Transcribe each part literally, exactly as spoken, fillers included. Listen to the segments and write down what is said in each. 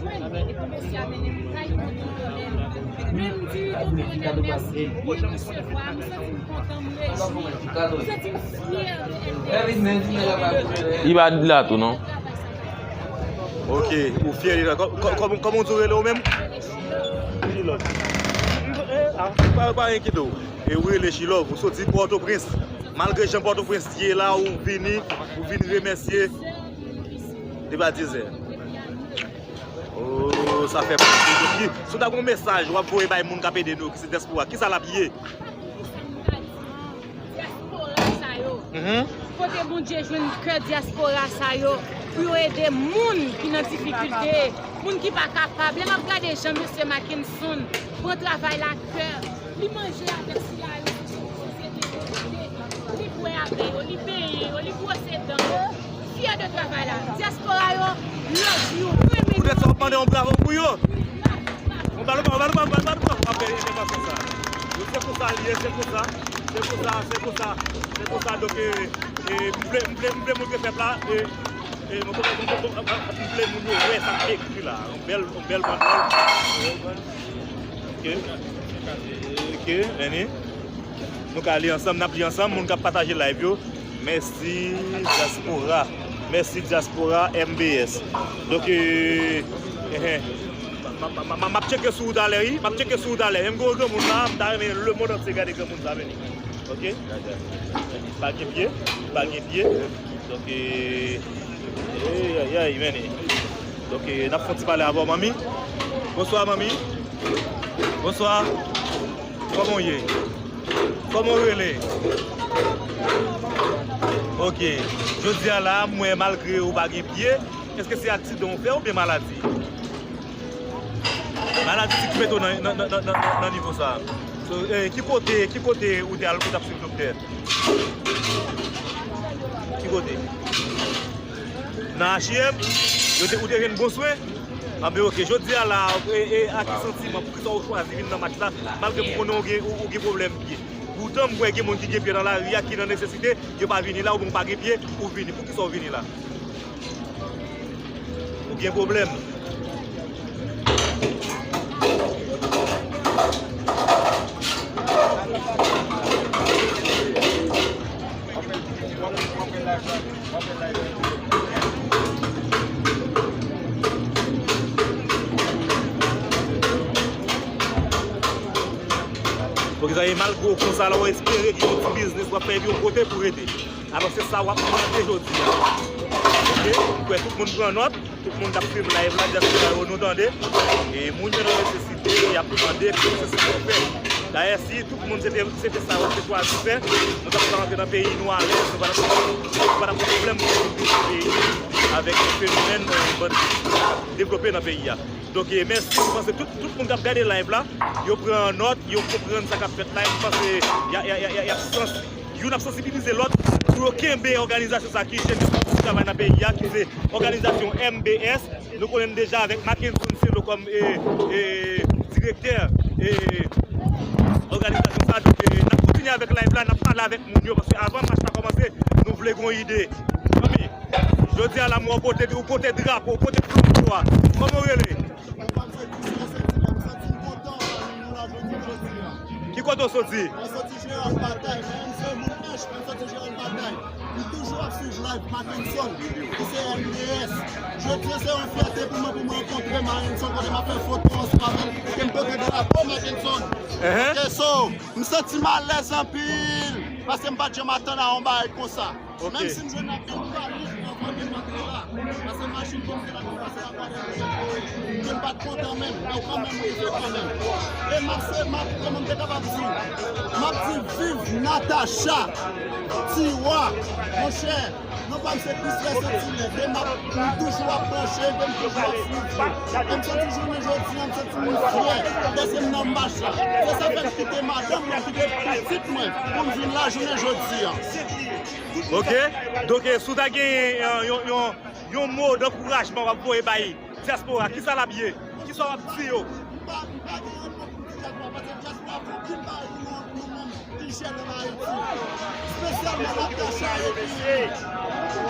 Epi mesye a mennen m kay tonton Tonèl. Lè m di tonton Tonèl mèsi pou resevwa, m santi m kontan, m rejwi. M santi m fyè de L D S. Li pa la tou, non? Ok, ou fyè de li. Kò-, kò-, kòman, kòman w di w rele w menm? Chilove. Pa, pa enkyete w. E ou rele Chilove, ou soti Pòtoprens. Malgre jan Pòtoprens ye la, ou vini, ou vin remèsye. Depi a dizè. Oh, sa fè plezi. Ki, si w ta gen yon mesaj w ap voye bay moun k ap ede nou, ki se dyaspora, kisa l ap ye? Dyaspora sa yo. Mhm. Kote Bondye jwenn kè dyaspora sa yo pou yo ede moun ki nan difikilte, moun ki pa kapab. Lè m ap gade jan mesye Mackenson pran travay la kè, li manje avèk sila yo sou sosyete yo, li bwè avè yo, li benyen yo, li bwose dan yo. Fyè de travay la. Dyaspora yo, love you. Mwen menm. Poutèt sa, w ap mande yon bravo pou yo. Yon bal, yon bal, yon bal, yon bal, yon bal. Ok, e, e, pa fè sa. Se konsa l ye, se konsa. Se konsa, se konsa. Se konsa, donk, e, e, m vle, m vle, m vle montre pèp la, e, e, m, m, m, m, m, m vle moun yo wè sa k ekri la. Yon bèl, yon bèl bandwòl. Ok. Ok, Lenny. Nou ka li ansanm, n ap li ansanm, moun k ap pataje live yo. Mèsi, dyaspora. Mèsi, dyaspora M B S. Donk, e, e, e, m, m, m, m, m ap tcheke sou ou talè, wi. M ap tcheke sou ou talè. Menm gwo granmoun la, m ta renmen lemonn antye gade granmoun sa vini. Ok? Pa gen pye, pa gen pye. Donk, e, ey, ay, ay, men. Donk, e, n ap fè yon ti pale avè w, manmi. Bonswa, manmi. Bonswa. Kòman w ye? Kòman w rele? Ok. Jodi a la, m wè malgre ou pa gen pye, èske se aksidan w fè oubyen maladi? Maladi ki mete w nan, nan, nan nivo sa a. So, eh, ki kote, ki kote ou te al, ou t ap swiv doktè? Ki kote? Nan H I M? Yo te, ou te jwenn bon swen? Anben, ok. Jodi a la, e, e, a ki santiman, poukisa ou chwazi vin nan match la, malgre pou konnen ou gen, ou, ou gen pwoblèm pye? Poutan, m kwè gen moun ki gen pye nan lari a, ki nan nesesite, yo pa vini la, oubyen ou pa gen pye, ou vini. Poukisa ou vini la? Ou gen pwoblèm. Poukisa e malgre w konsa la, w espere gen yon ti biznis w ap fè epi yon kote pou rete. Alò, se sa w ap mande jodi a. Ok? M kwè tout moun pran nòt, tout moun k ap swiv live la, dyaspora yo, nou tande. E moun yo nan nesesite, y ap mande, ki se sa yo fè. Dayè, si tout moun se te, se te sa yo te chwazi fè, nou t ap ka rantre nan peyi nou alèz, nou pa t ap, nou pa t ap gen pwoblèm pou nou vin nan peyi avèk fenomèn, eh, banditis devlope nan peyi a. Donk, eh, mèsi, m panse tout, tout moun k ap gade live la, yo pran nòt, yo konprann sa k ap fèt la, e m panse y a, y a, y a, y a, y ap sans-, youn ap sansibilize lòt pou yo kenbe òganizasyon sa ki jèn yo travay nan peyi a, ki se òganizasyon M B S. Nou konnen n deja avèk Mackenson Celo kòm, e, e, direktè, e, òganizasyon sa. Donk, e, n ap kontinye avèk live la, n ap pale avèk moun yo, paske avan match la kòmanse, nou vle gon ide. Zanmi, jodi a la, m wè w pote, ou pote drapo, ou pote flanbo a. Kòman w rele? Mwen pa m se Christian Saint-Hilaire, m santi m kontan pami nou la jodi, jodi a. Ki kote w soti? Mwen soti Jeran Batay, men m se moun Ench, men m soti Jeran Batay. M toujou ap swiv live Mackenson, ki se M B S. Jodi a se yon fyète pou mwen, pou mwen rankontre Mackenson, kote m ap fè foto ansanm avè l, ke m pote drapo Mackenson. Ehn. Ok, so, m santi m alèz anpil, paske m pa t janm atann a yon bagay konsa. Ok. Menm si m jwenn avyon, m pa lit anvan demat la. Paske machin pou m te la konpase a pa de, m te pa t kontan menm, men kanmenm m rive kanmenm. E m ap se, m ap, kòman m te kapab di? M ap di viv Natacha Tiwa, monchè, non pa m se Christian Saint-Hilaire, demat, m toujou ap branche, m toujou ap swiv yo. E m santi jounen jodi a, m santi m fyè, dèske m nan mach la. Se sa fè m kite madanm mwen, m kite pitit mwen, pou m vin la jounen jodi a. Ok? Donk, eh, si w ta genyen, eh, yon, yon, yon mo dankourajman w ap voye bay dyaspora, kisa l ap ye? Kisa w ap di yo? M pa, m pa gen yon mo pou m di dyaspora, paske dyaspora fè anpil bagay pou nou, nou menm ki Espesyalman Natacha epi,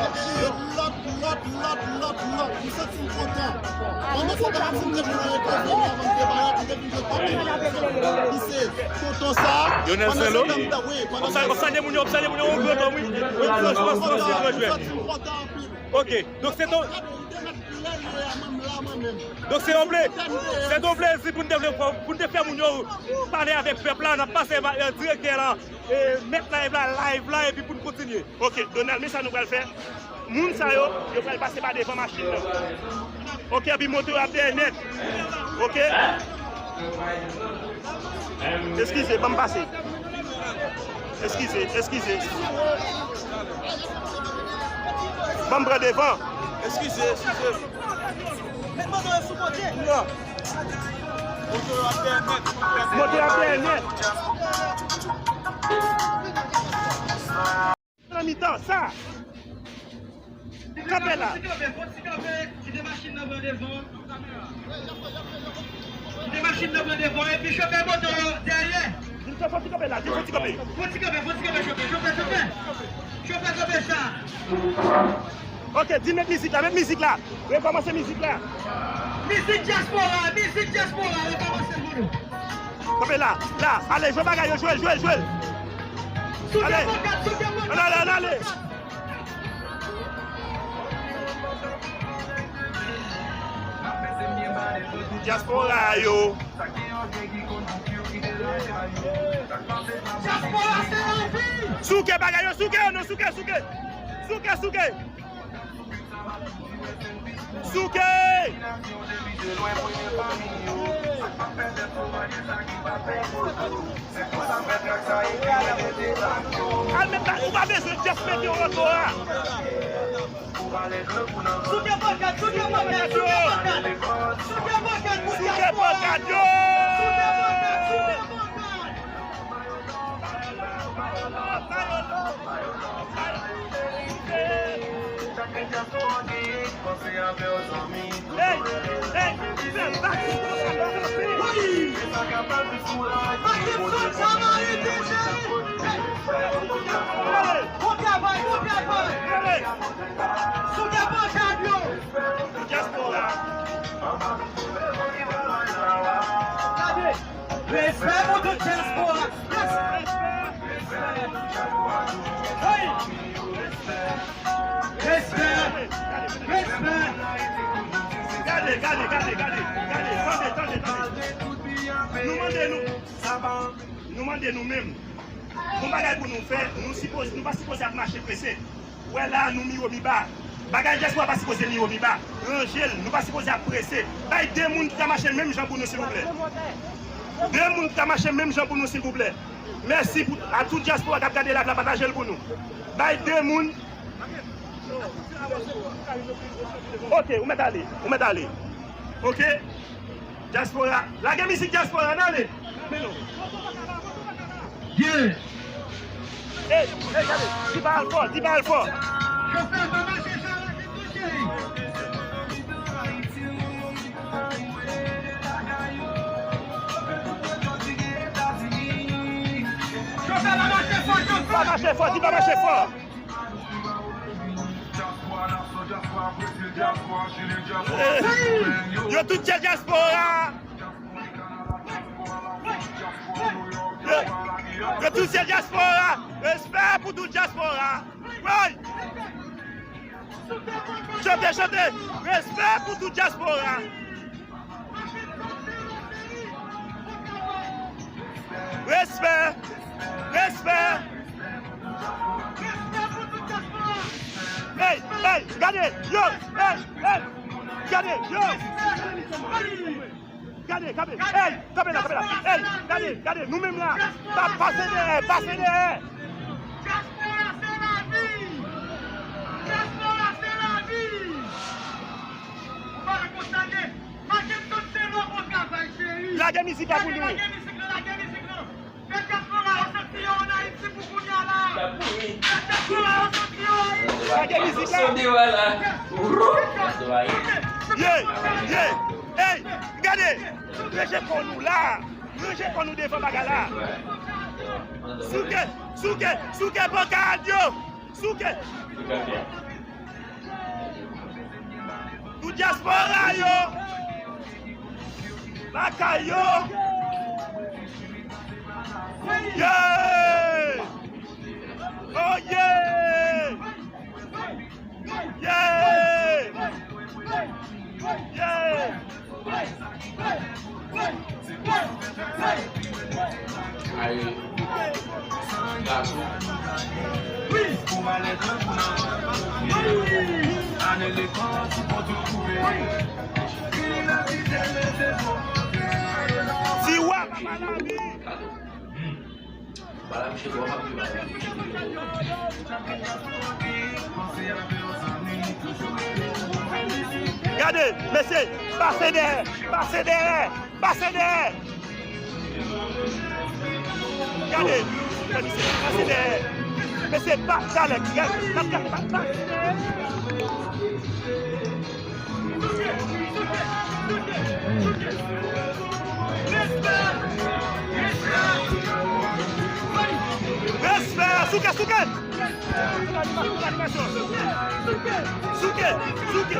epi lòt, lòt, lòt, lòt, lòt. M santi m kontan. Pandan se tan, m te jwe nan Etazini avan m te parèt, m te vin jwe Pòtoprens. Ki se tonton sa. Lionel Saint-Lô. Wi, pandan se tan, m tande moun yo, m tande moun yo, yon gran nonm, wi. Yon gran jwè, yon gran jwè. M santi m kontan anpil. Ok, donk se ton. Donk se yon plè, se yon plezi pou n te vle, pou n te fè moun yo pale avèk pèp la, n ap pase ba, eh, direktè la, eh, mèt live la, live la, epi pou n kontinye. Ok, Donald, men sa nou pral fè. Moun sa yo, yo pral pase pa devan machin nan. Ok, epi moto yo ap dèyè nèt. Ok? Eskize, ban m pase. Eskize, eskize. Ban m pran devan. Eskize, eskize. Met moto yo sou kote. Moto yo ap dèyè nèt. Moto yo ap dèyè nèt. Nan mitan sa. Kanpe la. Fon ti kanpe, fon ti kanpe, kite machin nan pran devan. Kite machin nan pran devan, epi chofè moto yo dèyè. Di l fon ti kanpe la, di l fon ti kanpe. Fon ti kanpe, fon ti kanpe, chofè, chofè, chofè. Chofè kanpe sa. Ok, di met mizik la, met mizik la. Rekòmanse mizik la. Mizik dyaspora, mizik dyaspora, rekòmanse pou nou. Kanpe la, la, ale, jwe bagay yo, jwe, jwe, jwe. Ale, ale, ale, ale. Dyaspora yo. Dyaspora se lavi. Souke bagay yo, souke yo, non, souke, souke. Souke, souke. Souke! Al met la, ou pa bezwen just mete yon lòt bò a. Souke pankad, souke pankad, souke pankad. Souke pankad pou dyaspora. Souke pankad yo! Souke pankad, souke pankad. Respè pou tout dyaspora. Respè. Hey! Respè. Respè. Gade, gade, gade, gade, gade. Tande, tande, tande. Nou mande nou. Nou mande nou menm. Gon bagay pou nou fè, nou sipoze, nou pa sipoze ap mache prese. Ou wè la, nou miwo miba. Bagay dyaspora pa sipoze miwo miba. Ranje l, nou pa sipoze ap prese. Bay de moun ki ka mache menm jan pou nou, silvouplè. De moun ki ka mache menm jan pou nou, silvouplè. Mèsi pou, a tout dyaspora k ap gade live la, pataje l pou nou. Bay de moun. Ok, ou mèt ale, ou mèt ale. Ok. Dyaspora, lage mizik dyaspora, n ale. Men non. Yeah. Ey, ey, gade, di pa al fò, di pa al fò. Chofè, pa mache sa rapid non, cheri. Chofè, pa mache fò, chofè. Pa mache fò, di pa mache fò. Eh, yo tout se dyaspora. Yo, yo tout se dyaspora. Respè pou tout dyaspora. Woy! Chante, chante. Respè pou tout dyaspora. Respè! Respè! Ey, ey, gade, yo, ey, ey, gade, yo. Gade, gade, ey, kanpe la, kanpe la, ey, gade, gade, nou menm la, pa, pase dèyè, pase dèyè. Dyaspora se lavi! Dyaspora se lavi! Ou pa konstane? Mache tout se lò bon travay, cheri. Lage mizik la pou nou. Lage mizik la, lage mizik la. Fè dyaspora yo santi yo ann Ayiti pou kounye a la. Fè dyaspora yo santi yo Ayiti. Lage mizik la. Ye, ye. Ey, gade. Ranje kò nou la. Ranje kò nou devan bagay la. Souke, souke, souke pankad yo. Souke. Tout dyaspora yo. Lakay yo. Yeah! Oh yeah! Yeah! Yeah! Ay, gason. Tiwa, papa lavi. Gade, mesye, pase dèyè, pase dèyè, pase dèyè. Gade, mesye, pase dèyè. Mesye, pa, talè, gade, pase dèyè. Respè! Souke, souke! Souke, souke!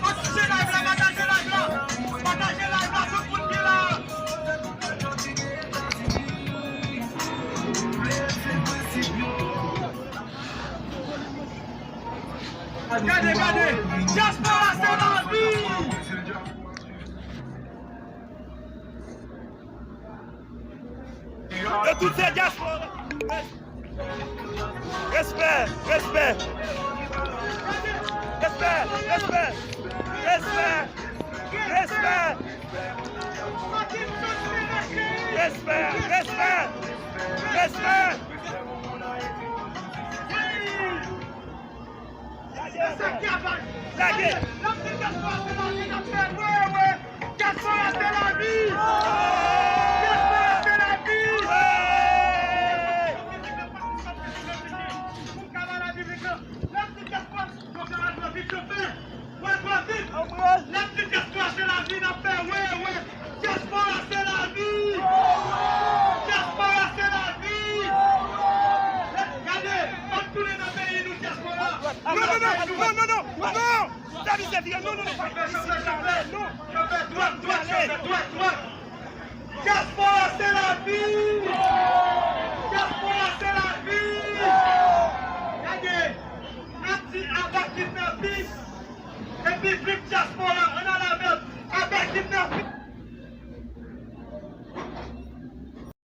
Pataje live la, pataje live la. Pataje live la, tout moun ki la. Gade, gade. Dyaspora se lavi. E tout se dyaspora. Respè, respè. Respè, respè. Respè, respè. Respè, respè. Respè. Lage! Dyaspora se lavi! Dyaspora se lavi! Pou n ka ba lavi vit lan. Lè m di dyaspora, pou n ka ba lavi vit lan. Wè, wè, vit! Lè m di dyaspora se lavi, n ap fè wè, wè! Dyaspora se lavi! Dyaspora se lavi! Gade, ann tounen nan peyi nou, dyaspora! Non, non, non, non, non, non, non! Sa misye vire, non, non, non, pa isit la, non, non! Dyaspora se lavi!